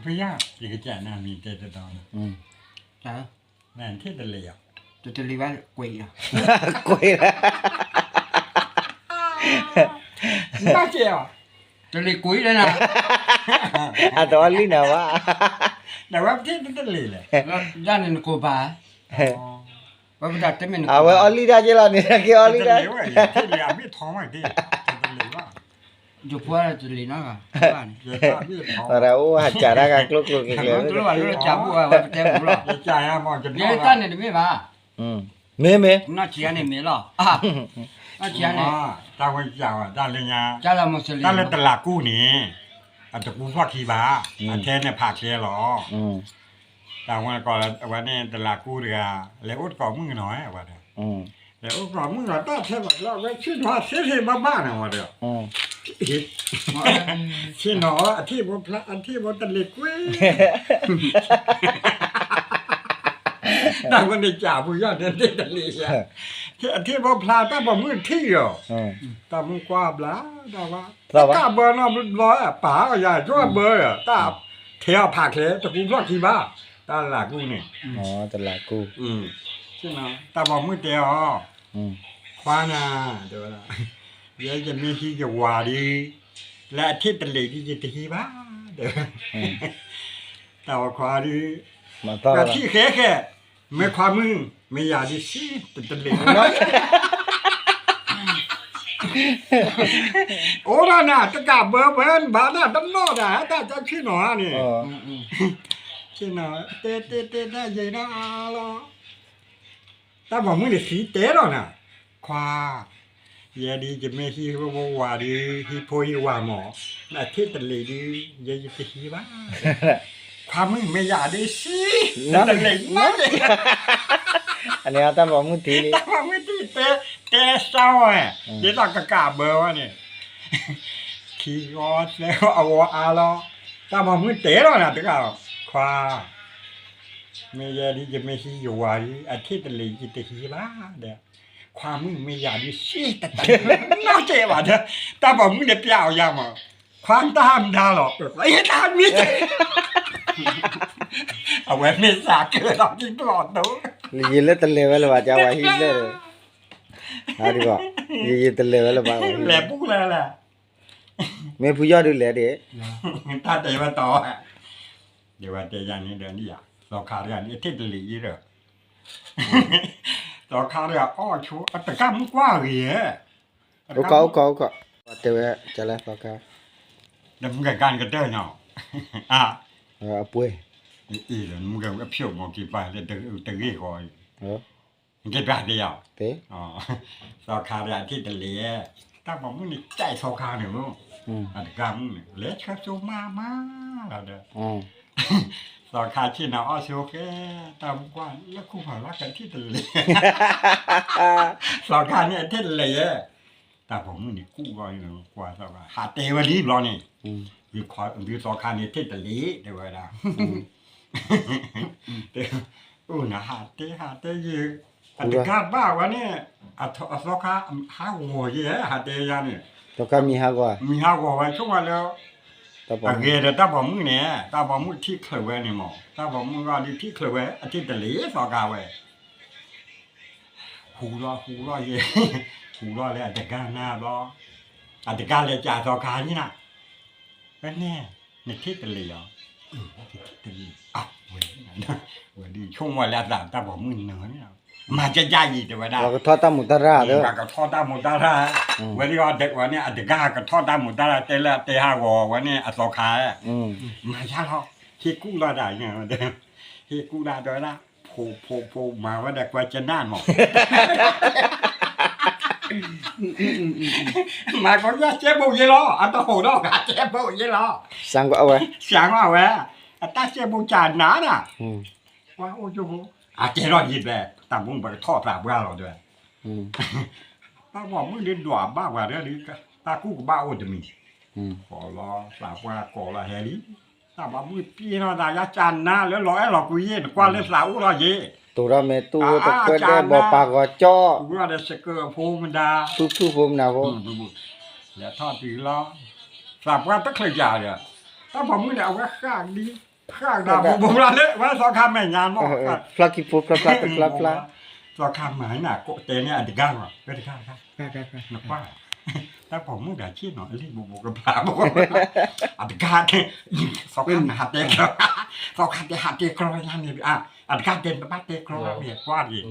ဖုယီၢ် ယကစံးနၤမံၤတဲတတီၤလီၤ. နထံၣ်တလံၤအီၤ, တလံၤဘၣ်ကွံာ်အီၤ, ကွံာ်လီၤ. ဘၣ်က့ၤအီၤ, တလံၤကွံာ်လီၤနၤ, အတအီၣ်လံနၤဘၣ်, ဒီးဝဲပထံၣ်တလံၤလဲၣ်, ယန့ၣ်နကိးပၤ, ဝဲပတၢ်တမ့ၢ်နကိးပၤ, အဝဲအီၣ်လံတၢ်က့ၤလီၤန့ၣ် က့ၤအီၣ်လံတၢ်, တလံၤဘၣ်, ယဖိတလံၤနီၤ, အိၣ်ဟးကးတၢ်ဂၤကျိကျိကျဲကျဲ, တၢ်န့ၣ်တမ့ၢ်ဘၣ်, မ့ၢ်မ့ၢ်, နီၢ်ဆံးန့ၣ်မ့ၢ်လီၤ, နီၢ်ဆံးန့ၣ်, တၢ်လၢတလးကူန့ၣ်, အတကူဖျီၣ်ခံဘၣ်, အထဲန့ၣ်ဖးကျဲလီၤ. တၢ်ဝဲကိးလၢ အဝဲန့ၣ်တလးကူတဂၤ, လဲၤအိၣ်တကိးမုၣ်ကနီၤဝဲဒီး, လဲၤအိၣ်တကိးမုၣ်ကနီၤ တၢ်ထဲဘၣ်ကျီ အဝဲဆ့ၣ်နီၤသ့သ့ဘၣ်ဘၣ်န့ၣ်ဝဲဒီး, ဆ့ၣ်နီၤအထံၣ်ဖိဖျါ အထံၣ်ဖိတလံၤကွံာ်, တၢ်ဝဲန့ၣ်ကးဖုယီၢ်န့ၣ်တလံၤယါ, အထံၣ်ဖိဖျါ တၢ်ပိာ်မုၣ်ထံၣ်ဒီး, တၢ်မုၣ်ကွၢ်ဘျါ, တၢ်ဘၣ်, တၢ်ကးဘၢနီတဘျီ ပာ်အီၤယၤ ကွၢ်ဘၢဒီး တၢ်ထဲအီၤဖးကျဲ တကူဖျီၣ်ခံဘၣ်, တၢ်လးကူန့ၣ်, တလးကူ, တၢ်ပိာ်မုၣ်တဲအီၤ, ခွါနၤ, တဲဝဲဒၣ်, ယဲယမ့ၢ်ဟံးယဝၤဒီး, လၢအထံၣ်တလံၤဒီး ယတဟံးဘၣ်, တဲဝဲ, တၢ်ဝဲခွါဒီး, ပှၤထံၣ်ဃဲဃဲ, မ့ၢ်ခွါမုၣ်, မ့ၢ်ယၤဒုးစံၣ်တတလံၤ, အိၣ်ဒီးနၤ တကးဘၢဘၢဘၣ်နၤတနီၣ်ဒၣ် တၢ်တၢ်ဆ့ၣ်နီၤဧါန့ၣ်, ဆ့ၣ်နီၤ တဲတဲတဲတၢ်ယံၤဒၣ်အါလီၤ, တၢ်ပိာ်မုၣ်န့ၣ်စံးတဲလီၤနၤ, ခွါ, ယဲဒုးယမ့ၢ်ဟံးဝဲဝၤဒီး ဟံးဖိဟံးဝၤမး, နထံၣ်တလံၤဒုး ယဲယတဟံးဘၣ်, ခွါမုၣ်မ့ၢ်ယၤဒုးစံၣ်, တလံၤနီၣ်, အန့ၣ်တၢ်ပိာ်မုၣ်ထံၣ်, တၢ်ပိာ်မုၣ်ထံၣ်တဲ, တဲစၢ်ဝဲ, ဒ်သိးကကးဘၢဝဲန့ၣ်, ခံဂီၤသၢဂီၤအဂီၤအါလီၤ, တၢ်ပိာ်မုၣ်တဲလီၤနၤတဂၤ, ခွါ မ့ၢ်ယဲဒုးယမ့ၢ်ဟံးယဝၤဒီး အထံၣ်တလံၤယတဟံးဘၣ်ဒီး, ခွါမုၣ်မ့ၢ်ယၤဒုးစံၣ်တတၢ်နီၣ်တဲဘၣ်ဒီး, တၢ်ပိာ်မုၣ်န့ၣ်ပျးအီၤယၤမး, ခွါတၢ်ဟးမဒါလီၤ, ယတၢ်မံၤ, အဝဲမ့ၢ်စးကၢၤဒီးကံၣ်ပျီၣ်တိ, ယလၢတလဲၤဝဲလၢၤဘၣ် ကဝဲဟံးလၢ, ယယတလဲၤဝဲလၢၤဘၣ်, လဲၤပူၤလဲၤလဲၤ မ့ၢ်ဖုယီၢ်ဒုးလဲၤဒၣ်, တၢ်တဲဝဲတီၤ, ဒ်ဝဲတဲယၤန့ၣ်ဒီးနံၣ်ယၤ, သီခါတဂၤန့ၣ် အထံၣ်တလံၤအံၤဒီး, သီခါတဂၤအီၣ်ဆိ အတကၢ်မုၢ်ကွၢ်ဂ့ၤဧါ, အိၣ်ခီအိၣ်ခီအိၣ်ခီ, တဲဝဲကလဲၣ်သီခါ, ဒီးမုၢ်ကကါန့ၣ်ကတၢၢ်ညါ, အပှဲၤ, အ့ၣ်ဒီးမုၢ်ကဖျိးမီၤက့ၤပာ်လၢတဂ့ၢ်ဃီ, က့ၤပာ်သ့ယၤ, သီခါတဂၤအထံၣ်တလံၤ, တၢ်ပိာ်မုၣ်န့ၣ်ကဲသီခါန့ၣ်, အတကၢ်မုၣ်န့ၣ် လဲၤဆၢစိမါမါလီၤဒီး, သီခါဆ့ၣ်နီၤအီၣ်ဆိဃဲ, တၢ်မုၢ်ကွၢ်လၢခိၣ်ဖးလီၤ ကထံၣ်တလံၤ, သီခါန့ၣ်အထံၣ်တလံၤဧါ, တၢ်ပိာ်မုၣ်န့ၣ်ကူၣ်လီၤ, ကွၢ်သီခါ ဟးတဲဝဲလံဘျီန့ၣ်, ဒ်သီခါန့ၣ်ထံၣ်တလံၤ တဲဝဲဒၣ် အိၣ်နၤဟးတဲဟးတဲယဲ, အတကၢ်ဘၣ်ဝဲန့ၣ်, အသီခါ ဟးဂီၤယဲ ဟးတဲယၤန့ၣ်, သီခါမံၤဟးဂီၤ, မံၤဟးဂီၤဝဲဆိကမိၣ်လၢ, အဂ့ၤဒီးတၢ်ပိာ်မုၣ်န့ၣ် တၢ်ပိာ်မုၣ်ထံၣ်ချုးဝဲန့ၣ်မး တၢ်ပိာ်မုၣ်ဂီၢ်ဒုးထံၣ်ချုးဝဲ အထံၣ်တလံၤသီခါဝဲ ဟူးလီၤဟူးလီၤယဲ, ဟူးလီၤလၢအတဂၤနၤဘျီ, အတဂၤလဲၤကးသီခါန့ၣ်နၤ, ဖဲန့ၣ် နထံၣ်တလံၤအီၤ, တလံၤ, ဝဲဒုးဆိကမိၣ်လၢအသးတၢ်ပိာ်မုၣ်နၢၤန့ၣ်, မၤကကယံၤတဲဝဲဒၣ်, ပှၤကထီၣ်တၢ်မူးတၢ်ရၣ်ဒီး, ပှၤကထီၣ်တၢ်မူးတၢ်ရၣ်, ဝဲဒုးအီၤဝဲန့ၣ် အတဂၤကထီၣ်တၢ်မူးတၢ်ရၣ် တဲလၢအတဲဟးဂီၤဝဲန့ၣ် အသီခါ, မၤယါလီၤ, ဟ့ၣ်ကူၣ်လီၤဒၣ်, ဟ့ၣ်ကူၣ်ဒၣ်တဲဝဲဒၣ်, ဖိဖိဖိ မၤဝဲဒၣ်ကွၢ်ကနၣ်မး, မၤကီယါကဲဘိးယဲလီၤ အတဟိးဒီးဂၤကဲဘိးယဲလီၤ, စံးကွၢ်ဝဲ, စံးကွၢ်ဝဲ, အတၢ်ကဲဘိးကနၣ်ဒၣ်, ကွၢ်အိၣ်ကၠိဖိ, အကဲထီၣ်ယံၤဘျဲၣ် တၢ်မူပကထီၣ်သးပှၢ်လီၤတဲဝဲ, တၢ်ပိာ်မုၣ်ဒုးဒွးဘၣ်ပှၤဒီး တၢ်ကူၣ်ကဘၣ်အိၣ်တမံၤ, ကိးလီၤသးပှၢ်ကိးလီၤဟဲလံ, တၢ်ပိာ်မုၣ်ပျဲၢ်ထီၣ်သးယါကနၣ်လၢလီၤအဲၣ်လီၤကွံယဲ နကွၢ်လၢသးအိၣ်ထီၣ်ယဲ, တိၤထီၣ်မဲာ်တူၢ်ဖိတခွဲးဒဲး ဘီၣ်ပာ်ဂီၤကၠီ, ဂုၢ်ဒီးစကၢၢ်ဖိမဒါ, သူၣ်ထူၣ်ဖိမနၤဖိ, လဲၤထီၣ်တုၤလီၤ, သးပှၢ်တချုးယၤဒီး, တၢ်ပိာ်မုၣ်န့ၣ် အဝဲဃၣ်ဒ် ဖျါဒၣ်ဘိးဘိးဖျါလၢ ဝဲသီခါမဲာ်ညါမ့ၢ် ဖျါခံဖိဖျါဖျါတဖျါဖျါ သီခါမၤနၤ ကိးတဲန့ၢ်အတဂၤလီၤ ဝဲတဂၤတဂၤ နကွၢ် တၢ်ပိာ်မုၣ်တဂၤဆ့ၣ်နီၤ အလံာ်ဘိးဘိးကဖျါဘိး အတဂၤတဲ သီခါနဟးတဲကျီ သီခါတဲဟးတဲကျီညါန့ၣ် အတဂၤတဲတဘၣ်တဲကျီဘၣ် မ့ၢ်ကွၢ်က့ၤ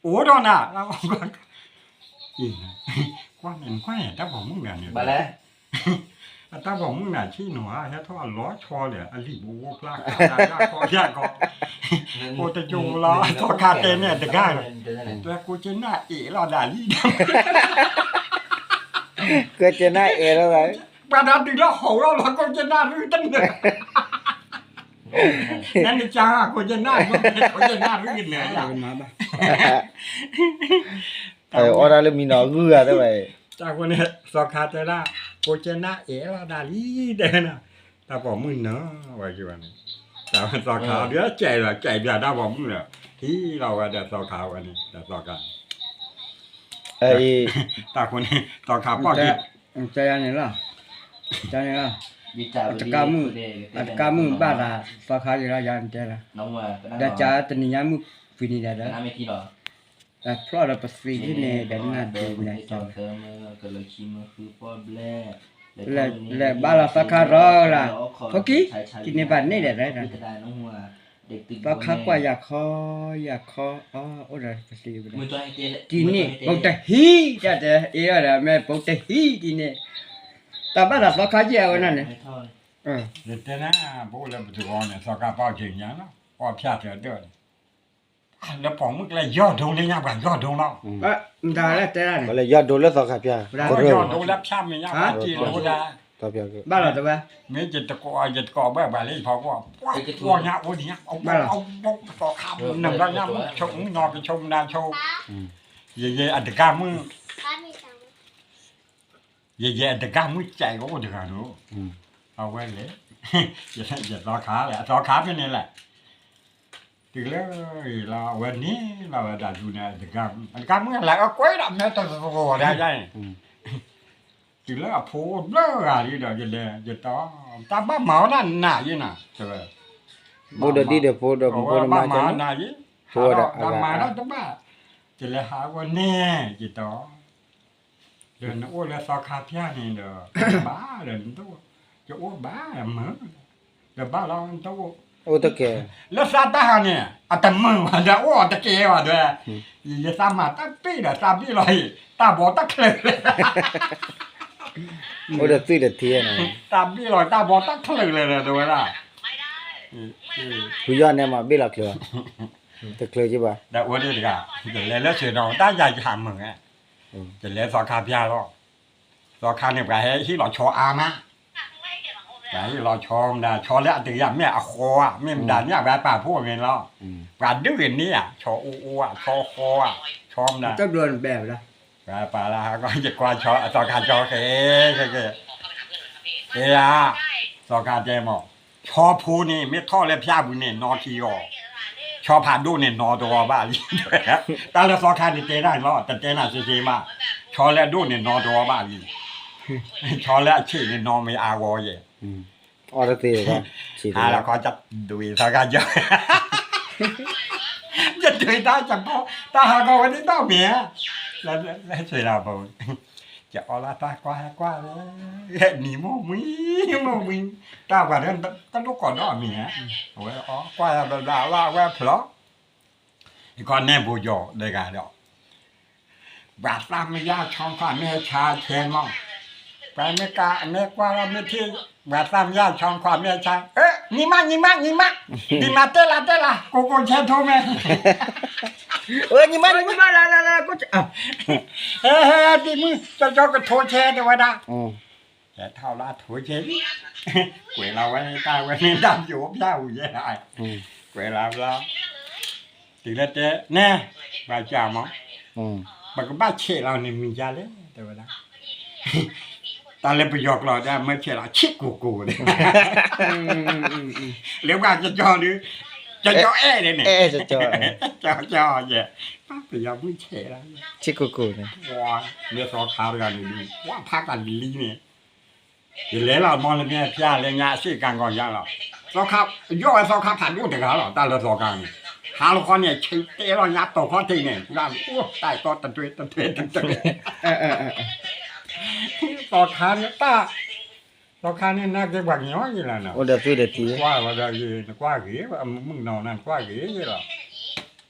အိၣ်ဒီးနၤ ကွၢ်န့ၣ် ကွၢ်န့ၣ် တၢ်ပိာ်မုၣ်တဂၤန့ၣ် အတၢ်ပိာ်မုၣ်နၤဆ့ၣ်နီၤ ဟဲထီၣ်အလီၤဆီလဲၣ် အလံာ်ဘိးဘိးဖျါ ခီယၢ်ခီယၢ်ခီ အိၣ်တကၠိလီၤ သီခါတဲန့ၣ်တဂၤလီၤ တွဲကိးကနၣ်အဲၣ်လီၤဒၣ်လံ ကိးကနၣ်အဲၣ်လီၤ ပှၤဒီးတုၤလၢဟီၣ်လီၤလီၤ ကိးကနၣ်ရူၢ်တနၢၤ နနကါ ကိးကနၣ်ရူၢ် ကိးကနၣ်ရူၢ်ကနၢၤလီၤ အီၣ်တၢ်လၢမံနီၤဂုၢ်ဂၤတဲဝဲ တၢ်ဃိန့ၣ် သီခါတဲဒၣ် ကိးကနၣ်အဲၣ်လီၤဒၣ်လံ တဲနၤ တၢ်ပိာ်မုၣ်နၤဝဲက့ၤဝဲန့ၣ် သီခါဒုးကဲးလီၤ ကဲးပၠးတၢ်ပိာ်မုၣ်လီၤ ထံၣ်လီၤဝဲဒီးသီခါဝဲန့ၣ် ဒီးသီခါ တၢ်ဃိန့ၣ် သီခါပီၢ်က့ၤ န့ၣ်လီၤ န့ၣ်လီၤ အတကါမုၣ် အတကါမုၣ်ဘၣ်သး သီခါယံၤလီၤ ယၤတဲလီၤ ဒီးကတနံၤညါမုၣ်ကွံာ်န့ၣ်ဒီး ဖျီၣ်ဒီးပသံန့ၣ်ဒီးနၢ်ဒိးန့ၣ် လဲၤဘၣ်လီၤသီခါရီလၢ် ဖိခံ တနံၤဘၣ်န့ၣ်ဒီး သီခါကွၢ်ယၤခီ ယၤခီ အအိၣ်ဒီးပသံ တံၤန့ၣ် ပိတဟံၣ် တၢ်တဲအ့ၣ်ဒီး မ့ၢ်ပိတဟံၣ်တံၤန့ၣ် တၢ်ဘၣ်သးသီခါယံၤအဝဲန့ၣ်န့ၣ် တဲနၤ ပအိၣ်လၢပတဂီၤန့ၣ် သီခါပီၢ်က့ၤညါလီၤ ပီၢ်ဖၠၣ်သၢဒၢၣ်န့ၣ် လၢပိာ်မုၣ်ကျဲယီၢ်ဒိလၢညါပှၤယီၢ်ဒိလီၤ လၢယီၢ်ဒိလၢသီခါဖၠၣ် ယီၢ်ဒိလၢဖၠၣ်မဲာ်ညါပှၤက့ၤဒိဒၣ် ဘၣ်လီၤတဝဲ မ့ၢ်ယတကိးယတကိးဘၣ်ပှၤလၢယဖီခိၣ် ပှၤညါအိၣ်ဒံးညါ အဘၣ်လီၤ သီခါနုာ်ဘၣ်ညါမုၣ်ဆိးမုၣ်နီၤကဆိးမုၣ်ဒၢဆိး ယယဲအတဂၤမုၣ် ယယဲအတဂၤမုၣ်ကဲးကအိၣ်တဂၤဒိၣ် အဝဲလဲၣ် ယသီခါလဲၣ် အသီခါဖဲန့ၣ်လဲၣ် တုၤလၢလီၤ အဝဲန့ၣ်လီၤဝဲဒၣ်ဒုးန့ၣ် အတဂၤမုၣ်လၢအကွဲးဒီးမဲတသကိးဒၣ်ယါန့ၣ် တုၤလၢအဖိအိၣ်ဘျၢဂၤလံဒီး ယလဲၤယတီ တၢ်ဘၣ်မၤဝဲဒၣ်နးယံၤနၤ တဲဝဲ ဘိၣ်ဒီးဒံၣ်ဒီးဖိဒီးဖိနမါကနးယံၤ ဖိဒီးအဂၤ တၢ်မၤဒၣ်တဘၣ် ယလဲၤဟးဝဲန့ၣ်ယတီ ဒီးနအိၣ်လၢသီခါဖၠၣ်န့ၣ်ဒီး ဘၣ်ဒီးနတအိၣ် ယအိၣ်ဘၣ်မုာ် ဒီးဘၣ်လီၤနတအိၣ် အိၣ်တကဲ လၢသးတၢ်ဟးန့ၣ် အတမုာ်ဘၣ်ဒီးအိၣ်အီၤတကဲဘၣ်ဒီး ယသးမၤတၢ်ပ့ၢ်ဒီးသးဘ့ၣ်လီၤအံၤ တၢ်ဘီတၢ်ချၢး အိၣ်ဒီးသွံၣ်ဒီးထံ တၢ်ဘ့ၣ်လီၤတၢ်ဘီတၢ်ချၢးလဲၣ်ဒီးဝဲဒၣ် ဖုယီၢ်န့ၣ်မၤဘ့ၣ်လီၤချၢး တချၢးက့ဘၣ် ဒီးအိၣ်ဒံးတဂၤ ယလဲၤလၢစ့ၢ်ဒီးတၢ်ယၤယဟးမုာ် ယလဲၤသီခါဖၠၣ်လီၤ သီခါန့ၣ် ပှၤဟဲဟ့ၣ်လီၤဆီအါမး ပှၤဟ့ၣ်လီၤဆီမတၤ ဆီလၢအတဂ့ၤ မ့ၢ်အဃီဧါ မ့ၢ်မတၤန့ၣ် ပှၤပာ်ဖှိၣ်အမဲာ်လီၤ ပှၤဒုးဂ့ၤန့ၢ်ဧါ ဆီအူအူဧါ ဆီဃီဧါ ဆီမတၤ ပှၤပာ်လၢဟးကီယကွၢ်ဆီ အသီခါဆီဃဲ ဃဲဃဲ တဲဧါ သီခါတဲမး ဆီဖိန့ၣ် မ့ၢ်ထီၣ်လၢဖၠၣ်ပူၤန့ၣ် နီၣ်ခံဂီၤ ဆီဖးဒိၣ်န့ၣ် နီၣ်တဝီဘၣ်လံ တၢ်လၢသီခါန့ၣ်တဲတၢ်န့ၣ်လီၤ တတဲနၤစ့စ့မး ဆီလၢအဒိၣ်န့ၣ် နီၣ်တဝီဘၣ်လံ ဆီလၢအဆံးန့ၣ် နီၣ်မ့ၢ်အါဂီၤယဲၢ် အီၣ်တသ့ဘၣ် ဆံးတဝီ ဟါလီၤခီ ဒွံသီခါယီ ယဒွံတၢ် တၢ်ဟးဂီၤဝဲဒၣ်ဒီးမ့ၢ် လၢဆ့လၢပူၤ ယအီၣ်လၢတၢ်ကွၢ်ဟဲကွၢ်လၢ နံၤမိၢ်မှံ မိၢ်မှံ တၢ်ပှၤဒီး တလိၣ်ကိးဒီးအမံၤဧါ အဝဲအီၣ်ကွၢ်ယၤဘျီဘျီ အဝဲအဝဲဖျီ ယကီၢ်နဲၣ်ဘိယီၤတဂၤဒီး ပှၤသၣ်မယၢ်ဆီခွါမဲာ်ဆါဆဲမး ပှၤမ့ၢ်ကါ မ့ၢ်ကွၢ်လီၤမ့ၢ်ထံၣ် ပှၤသၣ်မယၢ်ဆီခွါမဲာ်ဆါ အၢ ညီမ ညီမ ညီမ ဒံးမးတဲလၢတဲလၢ ကိးကိးဆဲထိမဲာ် အၢ ညီမ ညီမ လၢလၢလၢ ကိးဆဲ ဟဲဟဲ ဒံးမုၣ် ကၠီကၠီကထိဆဲတဲဝဲဒၣ် ဟဲထီၣ်လၢအထိဆဲလံ ကွဲးလီၤဝဲတၢ်ဝဲန့ၣ် တၢ်ယိၤဖၠၣ်ဝံၤယဲဒၣ် ကွဲးလီၤဘျီ တုၤလၢတဲ နဲ ပှၤကၢ်မး ပကဘၣ်ဆဲးလီၤန့ၣ်မံၤကၢ်လဲၣ် တဲဝဲဒၣ် တၢ်လၢပယီၤကျိာ်ဒၣ် မၢဆဲးလီၤ ဆံးကိၢ်ကိၢ်န့ၣ် လၢပှၤကၠီကၠီဒုး ကၠီကၠီအဲၣ်ဒ်န့ၣ် ကၠီကၠီယဲ ပယီၤမုၣ်ဆဲးလီၤ ဆံးကိၢ်ကိၢ်န့ၣ် လၢသီခါတဂၤန့ၣ်ဒုး ဝဲဖးကလံၤလံန့ၣ် ယလဲၤလီၤမီလၢမ့ၢ်ဖျါလၢညါအစ့ၢ်ကီးယါလီၤ သီခါ, ယီၢ်ဝဲသီခါဖးဒိၣ်တဂၤလီၤ, တၢ်လၢသီခါန့ၣ်, ဟါလီၤခီန့ၣ် ဆၢတဲလီၤညါတီၤခီတ့ၢ်န့ၣ်, အိၣ်တၢ်အသီတတွဲတတွဲတတွဲ, သီခါန့ၣ်တၢ်, သီခါန့ၣ် နာ်က့ပှၤကညီယ့လီၤနီၤ, အိၣ်ဒီးသွံၣ်ဒီးထံ, ကွၢ်ဝဲဒီးယ့, နကွၢ်ဂ့ၤ, မုၣ်ကနီၤနကွၢ်ဂ့ၤယ့လီၤ,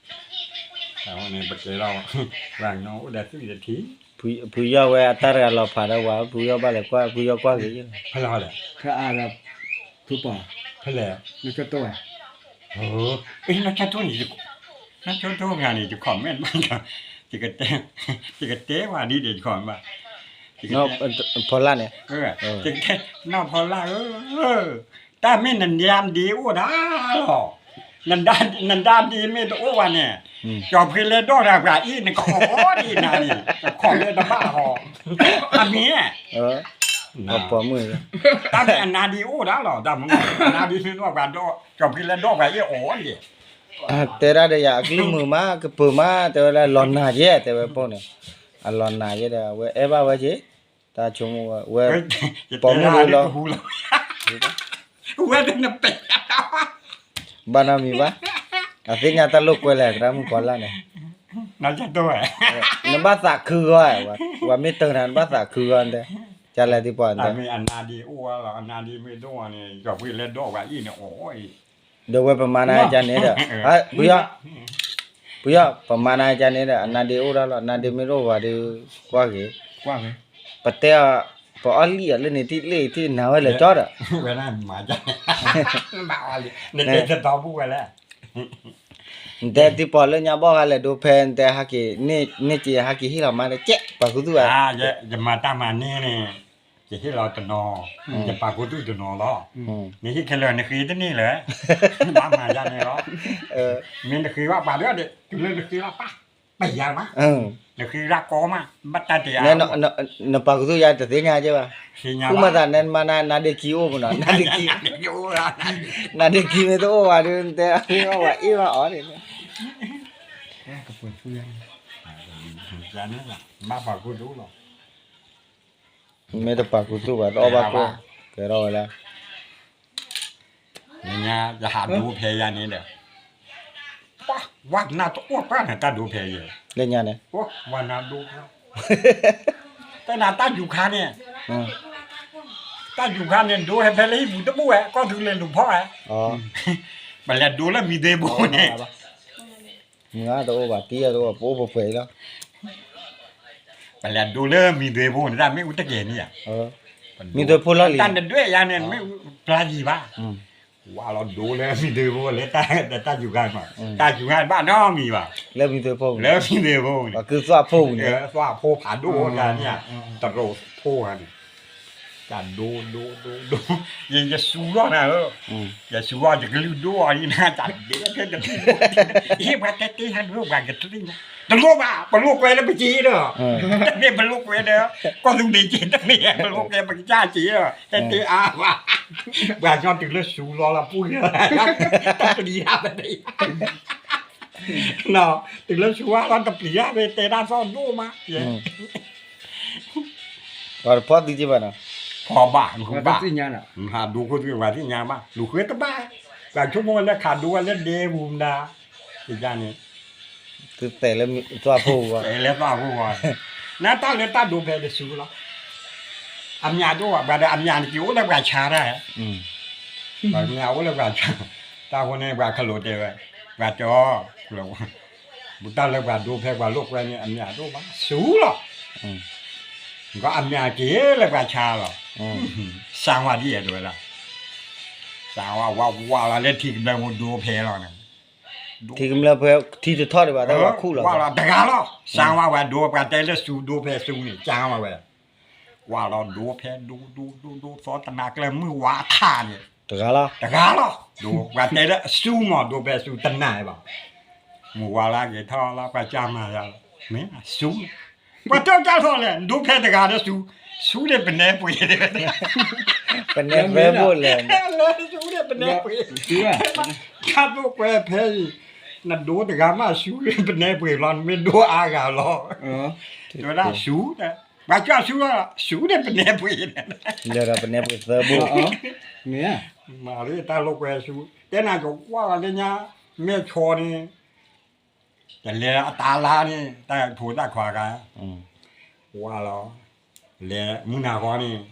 အဝဲန့ၣ်ပကဲထီၣ်, ပှၤကညီအိၣ်ဒီးသွံၣ်ဒီးထံ ဖုယီၢ်ဝဲအတၢ်တဂၤလီၤဖးဒီးဝဲ, ဖုယီၢ်ဘၣ်လဲၤကွၢ်, ဖုယီၢ်ကွၢ်က့ၤ, ဖဲလဲၣ်, ဖဲအါဒီး, ဖုပီၤ, ဖဲလဲၣ်, နီၢ်ကၠီတိၢ်, နီၢ်ကၠီတိၢ်န့ၣ်, နီၢ်ကၠီတိၢ်ဂၤန့ၣ် ယ comment ဘၣ်, ယကတဲ, ယကတဲဝဲဒ်န့ၣ် ယ comment ဘၣ်, ဖီလာ်န့ၣ်, နီၢ်ဖီလာ်ဧၢ, တၢ်မ့ၢ်နဒါဒ့အိၣ်ဒၣ်လီၤ, နဒါဒ့မ့ၢ်တအိၣ်ဘၣ်န့ၣ်, ကၠီၤဖှ့လဲၤဒိၣ်တၢ်ပှၤအံၤ နကအီၣ်ဒံးနၤန့ၣ်, ကခီၣ်လၢတဘၣ်ဟီ, အမ့ၢ်, တၢ်မ့ၢ်အနါဒ့အိၣ်ဒၣ်လီၤ, တၢ်မ့ၢ်, အနါဒ့မ့ၢ်ဒိၣ်ပှၤဒီး, ကၠီၤဖှ့လဲၤဒိၣ်ပှၤအံၤအီၣ်ဒံး, တဲဒၣ်ဒီးယၤ အကလုၢ်မုာ်မး ကပၢၤမး တဲဝဲလၢလီၤနၤယဲ တဲဝဲပိၢ်န့ၣ်, အလီၤနၤယဲဒီး အဝဲအဲၣ်ဘၣ်ဝဲက့ၤ, တၢ်ဆိကမိၣ်ဝဲ, ဝဲ, ပိာ်မုၣ်ဒုလီၤ, ဝဲ, ဘၣ်နီတမံၤဘၣ်, အသ့ၣ်ညါတၢ်လိာ်ကွဲလဲၣ် သရၣ်မုၣ်ဖီလာ်န့ၣ်, နဘၣ်သးခုဂီၢ်, ပှၤမ့ၢ်တၢၤနၤ နဘၣ်သးခုဂီၢ်တဲ, ကလဲၤသံပှၤတဲ, အနါဒ့အိၣ်လီၤ, အနါဒ့မ့ၢ်ဒိၣ်န့ၣ် ကၠီၤဖှ့လဲၤဒိၣ်ပှၤအံၤန့ၣ်အီၣ်အံၤ, ဒီးဝဲပမၤနၤကန့ၣ်ဒီး, ပယီၤ, ပယီၤ ပမၤနၤကန့ၣ်ဒီး အနါဒ့အိၣ်ဒၣ်လီၤ, အနါဒ့မ့ၢ်ဒိၣ်ပှၤဒီး, ကွၢ်ဂ့ၤ, ပတဲအီၤ, ပအီၣ်လံၣ်အီၤလၢန့ၣ်ထံၣ်လ့ၣ်ထံၣ်နၤဝဲလဲၤကၠီဒီး, နတဲသပူၤဝဲလဲၣ်, နတဲသံပှၤလၢညါဘီၣ်ဂၤလဲၤဒိဖဲ နတဲဟဲက့ၤ, န့ၢ်က့ၤဟဲက့ၤဟ့ၣ်လီၤမးလၢကဲ ပှၤကူသူၣ်ဧါ, ယမၤတၢ်မၤန့ၢ်န့ၣ်, ယဟ့ၣ်လီၤတနီၤ, ယပာ်ကူသူၣ်တနီၤလီၤ, နဟ့ၣ်ခဲလၢာ်နဃ့တန့ၢ်လၢၤ, ဘၣ်မၤယါန့ၣ်လီၤ, မ့ၢ်နဃ့ဘၣ်ပှၤဒီး တုၤလၢနဃ့ဘၣ်ပၢ်, ပယါမး, နဃ့ရၢ်ကီမး, ဘၣ်တၢ်တယါ, နပာ်ကူသူၣ်ယါတသ့ၣ်ညါကဲဘၣ်, ဃုမၤသးနဲမၤနၤ နါဒ့ခံအိၣ်မးနီၤ, နါဒ့ခံမ့ၢ်တအိၣ်ဘၣ်ဒီး နတဲအဃ့အီၣ်ဝဲအ့ၣ်ဘၣ်အီၤန့ၣ်, ဘၣ်ပာ်ကူသူၣ်လီၤ, မ့ၢ်တပာ်ကူသူၣ်ဘၣ် တအီၣ်ဘၣ်ကွဲ, ကဲထီၣ်ဝဲဒၣ်, နညါယဟးဒိဖဲယၤန့ၣ်ဒီး, ဝါနၤတအိၣ်ပှၢ်န့ၣ် တၢ်ဒိဖဲယဲ, လၢညါန့ၣ်, ဝါနၤဒိ, တၢ်နၤတၢ်ယူၤခါန့ၣ်, တၢ်ယူၤခါန့ၣ် ဒိဟဲဖဲလၢဟံၣ်ပူၤတဘူၣ်ဝဲ ကီၢ်သူလ့ၤလူၤဖီၣ်ဝဲ, ပလဲၤဒိလၢမံၤသွ့ဖိန့ၣ် မုၢ်အါတအိၣ်ဘၣ် တံၢ်အတအိၣ်ဘၣ် ပအိၣ်ပှဲၤပှဲၤအံၤလီၤ, ပလဲၤဒိလၢမံၤသွ့ဖိန့ၣ် တၢ်မ့ၢ်အူတကဲၤန့ၣ်ဧါ, မံၤသွ့ဖိလီၢ်လံၤ, တၢ်နဒွဲၣ်ယါန့ၣ် မ့ၢ်အူပျၢ်ယံၤဘၣ်, ဝါလီၤဒိလၢမံၤသွ့ဖိလၢတၢ်ယူၤခါမး, တၢ်ယူၤခါဘၣ်နီတမံၤဘၣ်, လၢမံၤသွ့ဖိ, လၢမံၤသွ့ဖိန့ၣ်, သွၣ်ဖိဖးဒိၣ်တၢ်န့ၣ်ဧါ, တရိးဖိဂၤန့ၣ် တၢ်ဒိဒိဒိဒိ, ယစူၤလီၤနၤဧၢ, ယစူၤလီၤ ယကလုၢ်ဒိအီၤလံနၤ တၢ်ဒ့ဖဲတထံၣ်, ဟ့ၣ်ပှၤတဲတ့ဟဲဒိ ပှၤကတရံၣ်ညါ, တလိၣ်ဘၣ် ပလိာ်ကွဲလၢပစ့ဒီး, တမ့ၢ်ပလိာ်ကွဲဒီး ကီၢ်သူလ့ၤစ့ တမ့ၢ် ပလိာ်ကွဲပကစၢ်စ့ဒီး ဟဲတဲအါဘၣ်, ပှၤကညီတုၤလၢစူၤလီၤလီၤပူၤ တပျံၤတၢ်ပတဲ, တုၤလၢစူၤလီၤလီၤတပျံၤတၢ် ပတဲတၢ်သီၣ်ဒိၣ်မး, ပှၤတဖီသုက့ဘၣ်နီၤ, ဖီဘၣ် လူၤဃုဘၣ်, ဟးဒိခိၣ်သုပှၤသ့ၣ်ညါဘၣ် လူၤဃုတဘၣ်, ပှၤဆိကမိၣ်ဝဲလၢခးဒိဝဲလၢဒဲပူၤမတၤ, န့ၣ်, သုတဲလၢသွၣ်ဖိဂီၢ်, တဲလၢသွၣ်ဖိဂီၢ်, နတၢ်လၢတၢ်ဒိဖဲတစူၤလီၤ, အမၠးဒိၣ်ဘၣ် ပှၤဒီးအမၠးန့ၣ် က့ၤအိၣ်လၢပှၤဆါတၢ်, ပှၤမၠးအိၣ်လၢပှၤဆါ, တၢ်ဃိန့ၣ် ပှၤခလိာ်တဲဝဲ, ပှၤကၠီ, ပတၢ်လၢပှၤဒိဖဲပှၤလိာ်ကွဲန့ၣ် အမၠးဒိၣ်ဘၣ် စူၤလီၤ, ကီအမၠးက့ၤလၢပှၤဆါလီၤ, စၢ်ဝါဒ်အဲၣ်ဒိးဝဲဒၣ်, စၢ်ဝါဝါဝါလီၤလၢထံကမျၢၢ်ဖိဒိဖဲလီၤန့ၣ် ထံကမျၢၢ်ဖဲ ထံတထီၣ်ဒံးဘၣ် တၢ်ဝဲခူၣ်လီၤ, ဝါလီၤတဂၤလီၤ, စၢ်ဝါဝဲဒိ ပှၤတဲလၢစူၤဒိဖဲစူၤန့ၣ် စၢ်ဝါဝဲ, ဝါလီၤဒိဖဲဒိဒိဒိဒိ သီတနၤကျၢၢ်မုၢ်ဝါထးန့ၣ်, တဂၤလီၤ, တဂၤလီၤ, ဒိ ပှၤတဲလၢအစူၤမး ဒိဖဲစူၤတနၤဘၣ်, မုၢ်ဝါလၢက့ၤထီၣ်လီၤ ပှၤစၢ်မၤယၤလီၤ, မ့ၢ်စူၤ ပှၤတဲတၢ်ထီၣ်လဲၣ် ဒိဖဲတဂၤဒီးစူၤ, စူၤန့ၣ်ပနဲပှ့ၤ, ပနဲပှ့ၤဘိၣ်လဲၣ်, စူၤန့ၣ်ပနဲပှ့ၤ, ခါဒိၣ်ကွဲဖဲအံၤ, နဒိတဂၤမးစူၤန့ၣ် ပနဲပှ့ၤလီၤ နမ့ၢ်ဒိအါဂၤလီၤ, တဲဝဲဒၣ်စူၤတဲ ပှၤကွၢ်ဆူၣ်လီၤ ဆူၣ်န့ၣ်ပနဲပှ့ၤ, ဒီးပနဲပှ့ၤသၢဘိ, မ့ၢ်ဧါ, မၤလၢတၢ်လိာ်ကွဲဆူၣ် တဲနၤကကွၢ်လီၤလၢညါ, မဲၢ်ဆီန့ၣ် တလဲၤအတၢ်လါန့ၣ် တၢ်ဖိတၢ်ခွါဂၤ, ဝါလီၤ, လဲၤမုၢ်နၤဃီန့ၣ်,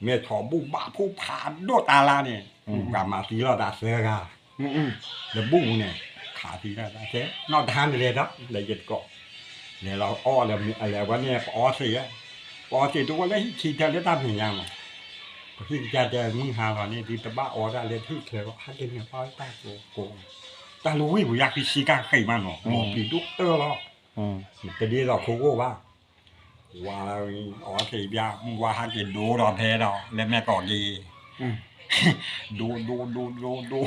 မဲၢ်ဆီဘူၣ်ဘၣ်ဖိဖးဒိၣ်တၢ်လါန့ၣ်, ပှၤမၤသံလီၤတၢ်သၢဂၤ, လၢဘူၣ်န့ၣ်, ခးသံတၢ်သၢ, နီၢ်တဟါန့ၣ်လဲၤဒီး လဲၤယတကိး, လဲၤလီၤအီၣ်လၢအလဲၤဝဲန့ၣ် ပအီသံး, ပအီသံးတအိၣ်လၢဟံၣ်ခံတဲလၢတၢ်မဲာ်ညါမး, ပဟံၣ်ကစၢ်တဲမုၢ်ဟါလီၤန့ၣ် ဒ်တဘၣ်အီဒၣ်လၢဟံၣ်ချၢလီၤ ဟဲက့ၤန့ၣ်အီတၢ်ကိးကိး, တၢ်လၢဝ့ၢ်ပူၤယါခံဆံကၢ်ဃံးမးနီၤ လီၤပျံၤဒိၣ်တၢၢ်လီၤ, တဒ်သိးခိၣ်ကိၣ်ဘၣ်, ဝါအီသံးဘၣ် မုၢ်ဝါဟဲက့ၤဒိဒီးဖဲဒီး လၢမဲာ်ကီၢ်လံ ဒိဒိဒိဒိဒိ,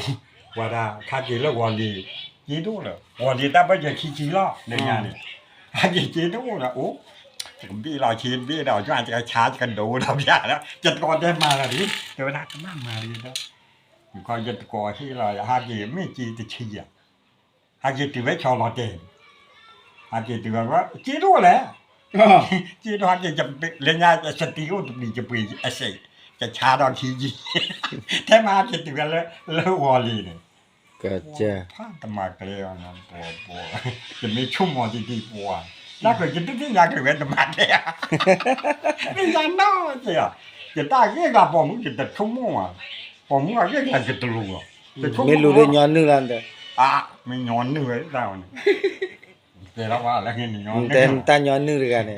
ဝဲဒၣ်ခါက့ၤလၢဂီၤလံၤ, က့ဒိၣ်လၢ ဂီၤလံၤတၢ်ဘၢၣ်စၢၤခံဆံလီၤ လၢညါန့ၣ်, ဟဲက့ၤက့ဒိၣ်လၢအိၣ်, တကဘ့ၣ်လီၤဆ့တဘ့ၣ်ဒီး ယွၤတကဆါတကဒိဒီးဖျါဒီး ယတကိးတဲမၤလီၤဒ်, တဲဝဲဒၣ်ကဘၣ်မၤဒ်ဒီး, ယတကိးဟ့ၣ်လီၤ ဟဲက့ၤမ့ၢ်က့တဆံယၤ ဟဲက့ၤတုၤဝဲဆီလီၤတဲာ်, ဟဲက့ၤတုၤဝဲ က့ဒိၣ်လဲၣ်, က့ဒိၣ်ဟဲက့ၤ လၢညါစတံအိၣ်တပျံၤကပှ့ၤအစဲး, ကဆါဒီးခံယံၤ, ထဲမၤဟဲက့ၤတုၤဝဲလၢဂီၤလံၤန့ၣ်, ဖးတမၤကျဲအီၤ, ယမ့ၢ်ဆိကမိၣ်တံၢ်တံၢ်ပှၤ, တၢ်ကယတသ့ၣ်ညါက့ၤဝဲတမၤကျဲဧါ, သ့ၣ်ညါနီၢ်က့ၤဧါ, ယတၢ်ဂ့ၢ်ကျါပိာ်မုၣ်ယတဆိကမိၣ်ဘၣ်, ပိာ်မုၣ်အဂ့ၢ်ကျါယတလူၤလီၤ, မ့ၢ်လူၤဒီးညီနုၢ်လီၤ, မ့ၢ်ညီနုၢ်ဝဲ, တဲလီၤဝဲလၢ တၢ်ညီနုၢ်တဂၤန့ၣ်, တၢ်ညီနုၢ်တ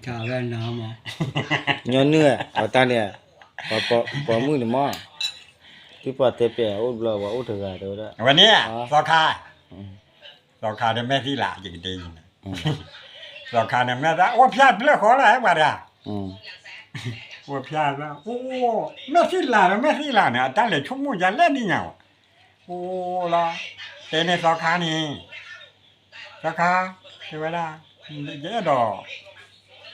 ဂၤန့ၣ်, ညီနုၢ်အတၢ်န့ၣ်, ပိာ်မုၣ်န့ၣ်မး, သုပှၤတဲပျဲအိၣ်တဘျီ ပှၤအိၣ်တဂၤတဲဝဲဒၣ်, ဝဲန့ၣ်, သီခါ, သီခါဒီးမဲာ်သံလး ယကတဲယံၤန့ၣ်, သီခါန့ၣ် မဲာ်သံလး အိၣ်ဖျါတဖျၢၣ်ဃီလၢပှၤတဂၤ အိၣ်ဖျါ, အိၣ်, မဲာ်သံလးဒီးမဲာ်သံလးန့ၣ် အတၢ်လဲၤဆိကမိၣ်ယၤလဲၣ်ဒ်ညါ, အိၣ်လီၤ, တဲန့ၣ်သီခါန့ၣ်, သီခါ, တဲဝဲဒၣ်, ယအဲၣ်ဒိး,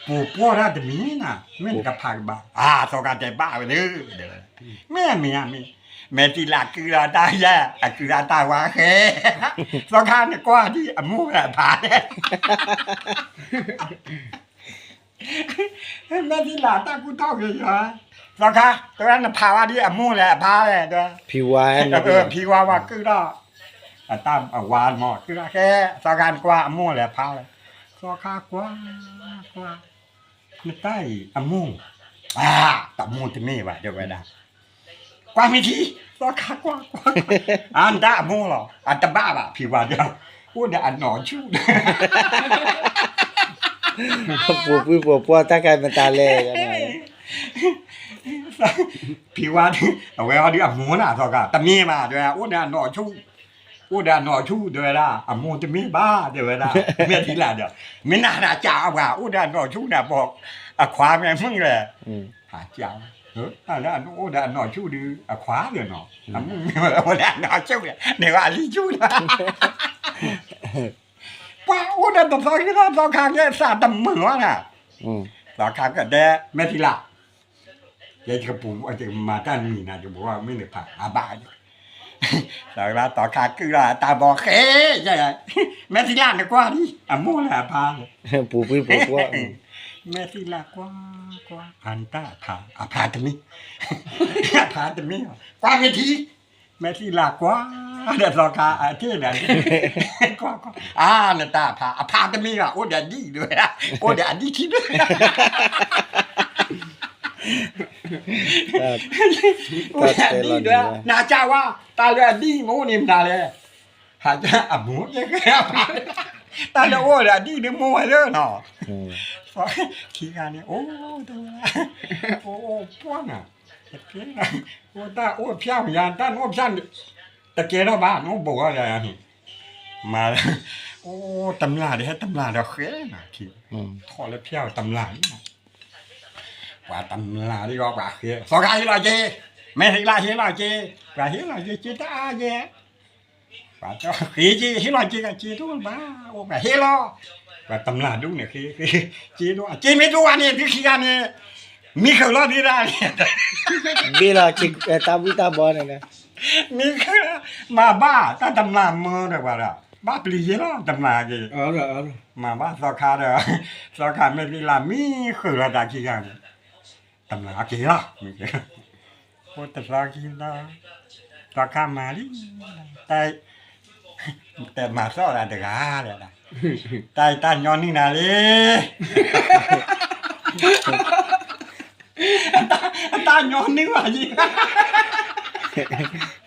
ပူၤပှီၢ်တၢ်တမံၤနၤ မ့ၢ်နကဖးကဘၣ်, အါ သီခါတဲဘၣ်ဝဲလၢ, မ့ၢ်မ့ၢ်မ့ၢ်, မဲာ်သံလးကုၢ်လီၤတၢ်ယဲၢ် အကုၢ်လီၤတၢ်ဝါဃဲ, သီခါနကွၢ်ဒ်အမိၢ်ဝဲအဖါလဲၣ် မဲာ်သံလးတၢ်ကူၣ်ထီၣ်ဂ့ၤယီၤ, သီခါ, တဲဝဲနဖးဝဲဒ်အမိၢ်လဲၣ်အဖါလဲၣ်, တဲဝဲ, ဖံဝါ, ဖံဝါဝဲကုၢ်ထီၣ်, အတၢ်အဝါမ့ၢ်ကုၢ်ထီၣ်ဃဲ, သီခါနကွၢ်အမိၢ်လဲၣ်အဖါလဲၣ်, သီခါကွၢ်, ကွၢ်, နတၢ်အံၤအမိၢ်, အါ, တမိၢ်တမ့ၢ်ဘၣ် တဲဝဲဒၣ် ကွၢ်မ့ၢ်ထံ, သီခါကွၢ်ကွၢ်, အါ နတၢ်အမိၢ်လီၤ, အတဘၣ်ဘၣ် ဖံဝါဒီး, အိၣ်ဒီးအနီၢ်ဆူၣ်ဒီး, ပူၤကွံာ်ပူၤကွံာ်တၢ်ကဲမတၤလဲၣ်, ဖံဝါ, အဝဲအီၤဒ်အမိၢ်နၤသီခါ, တမ့ၢ်ဘၣ် တဲဝဲဒၣ် အိၣ်ဒီးအနီၢ်ဆူၣ်, အိၣ်ဒီးအနီၢ်ဆူၣ် တဲဝဲဒၣ် အမိၢ်တမ့ၢ်ဘၣ် တဲဝဲဒၣ်, မဲာ်သံလးဒီး, မ့ၢ်နၤနၤကးအပှၤ အိၣ်ဒီးအနီၢ်ဆူၣ်န့ၣ် ပိာ်, အခွါမ့ၢ်မုၣ်လဲၣ်, ဟးကး, တၢ်လၢအအိၣ်ဒီးအနီၢ်ဆူၣ်ဒီး အခွါဒီးနီၤ, အမုၣ်မ့ၢ်ဝဲအိၣ်ဒီးအနီၢ်ဆူၣ်န့ၣ် န့ၣ်ဝဲအလံၤဆူၣ်လီၤ ပှၤအိၣ်ဒီးတသီခံသီ သီခါကဲသးတမုာ်ဝဲဒၣ်, သီခါကတဲ မဲာ်သံလး, ယကပူၤ ယကမၤတၢ်မံၤနၤ ယကပူၤမ့ၢ်နဖး အဘၣ်, သီခါ သီခါကုၢ်လီၤတၢ်ဘီဃဲ, မဲာ်သံလးနကွၢ်ဒ် အမိၢ်လၢအဖါလဲၣ်, ပူၤကွံာ်ပူၤကွံာ်, မဲာ်သံလးကွၢ်, ကွၢ်, အါ နတၢ်အဖါ, အဖါတမ့ၢ်, အဖါတမ့ၢ်, ကွၢ်မ့ၢ်ထံ မဲာ်သံလးကွၢ်, ဒီးသီခါအထံၣ်ဒီး, ကွၢ်ကွၢ်, အါ နတၢ်အဖါ, အဖါတမ့ၢ်ဘၣ် အိၣ်ဒီးအဒံၣ်ဒၣ်, အိၣ်ဒီးအဒံၣ်ထံဒၣ်, အိၣ်ဒီးအဒံၣ်ဒၣ်, နၤကးဝါ, တၢ်လၢအဒံၣ်မ့ၢ်အိၣ်န့ၣ်မတၤလဲၣ်, ဟးကးအမိၢ်, တၢ်လၢအိၣ်ဒီးအဒံၣ်ဒၣ်မိၢ်ဝဲလၢနီၤ, ခံဂၤန့ၣ် အိၣ်, အိၣ်ပှၢ်နၤ တကဲ, အိၣ်တၢ်အိၣ်ဖျါမယါ တၢ်နအိၣ်ဖျါ, တကဲထီၣ်ဘၣ် နအိၣ်ဘူးဂီၢ်ယၤန့ၣ်, မၤ, အိၣ်တမျၢ်ဒီး ဟဲတမျၢ်ဒီးဃဲနၤ, ထီၣ်လၢဖျါတမျၢ်န့ၣ်, ပှၤတမျၢ်ဒီး ပှၤဃဲ, သီခါဟ့ၣ်လီၤက့ၤ, မဲာ်သံလးဟ့ၣ်လီၤက့ၤ, ပှၤဟ့ၣ်လီၤက့ၤ က့ၤတၢ်အါယဲ ပှၤဃ့က့ၤ ဟ့ၣ်လီၤက့ၤ ကက့ၤဒိၣ်ဘၣ်, အိၣ်ပှၤဟ့ၣ်လီၤ, ပှၤတမျၢ်ဒူၣ်န့ၣ် ဃ့, ဃ့, က့ၤဒိၣ်, က့ၤမ့ၢ်ဒိၣ်ဝဲန့ၣ် သုခံဂၤန့ၣ်, မံဃုာ်လီၤဒံးဒၣ်န့ၣ်, ဘ့ၣ်လီၤ တၢ်ဘံၣ်တၢ်ဘီန့ၣ်, မံဃုာ်, မၤဘၣ် တၢ်တမျၢ်မၢဒီးပှၤဒီး, ဘၣ်ပျံၤယဲလီၤ တမျးက့ၤ, မၤဘၣ်သီခါဒီး, သီခါမဲာ်သံလၢမံဃုာ်လီၤတၢ်ခံဂၤန့ၣ်, တမျးက့ၤလီၤ, အိၣ်တသီခံသီ, သီခါမၤလံ, တၢ်, တဲမၤသီၣ်ဒၣ်တဂၤလဲၣ်, တၢ်အံၤတၢ်ညီနုၢ်နၤလံ တၢ်ညီနုၢ်ဘၣ်ယံ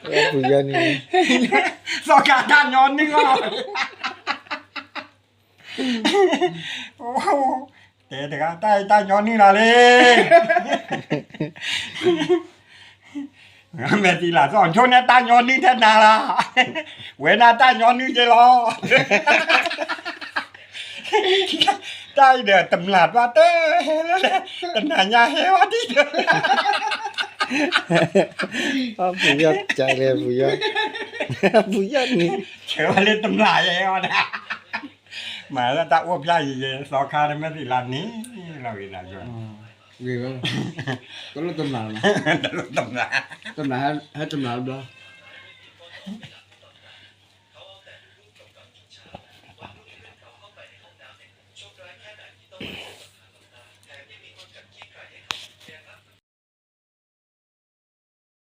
ၤ, ပူၤယီၢ်န့ၣ်, သီခါတၢ်ညီနုၢ်ဘၣ်, တဲတဂၤ တၢ်အံၤတၢ်ညီနုၢ်နၤလံ, မဲာ်သံလၢ်သီၣ် ဆိန့ၣ်တၢ်ညီနုၢ်ထဲနၤလီၤ, ဝဲဒၣ်တၢ်ညီနုၢ်က့ၤလီၤ တၢ်အံၤဒီးတမျးတွၢ်တဟဲလၢလဲၣ်, တနၤညါဟဲဝဲဒ်ဒီး, ပူၤယီၢ်ကလဲၣ် ပူၤယီၢ်, ပူၤယီၢ်န့ၣ်, ဆၢဝဲလၢတမျးယဲအီၤဒၣ်, မၤလၢတၢ်အိၣ်ဖျါယံၤယဲ သီခါတမဲာ်သံလၢန့ၣ်, လီၤဂ့ၤဒၣ်ယွၤ, ဂ့ၤဝဲ, တလိၣ်တမျး, တမျး, တမျးဟဲတမျးဘျီ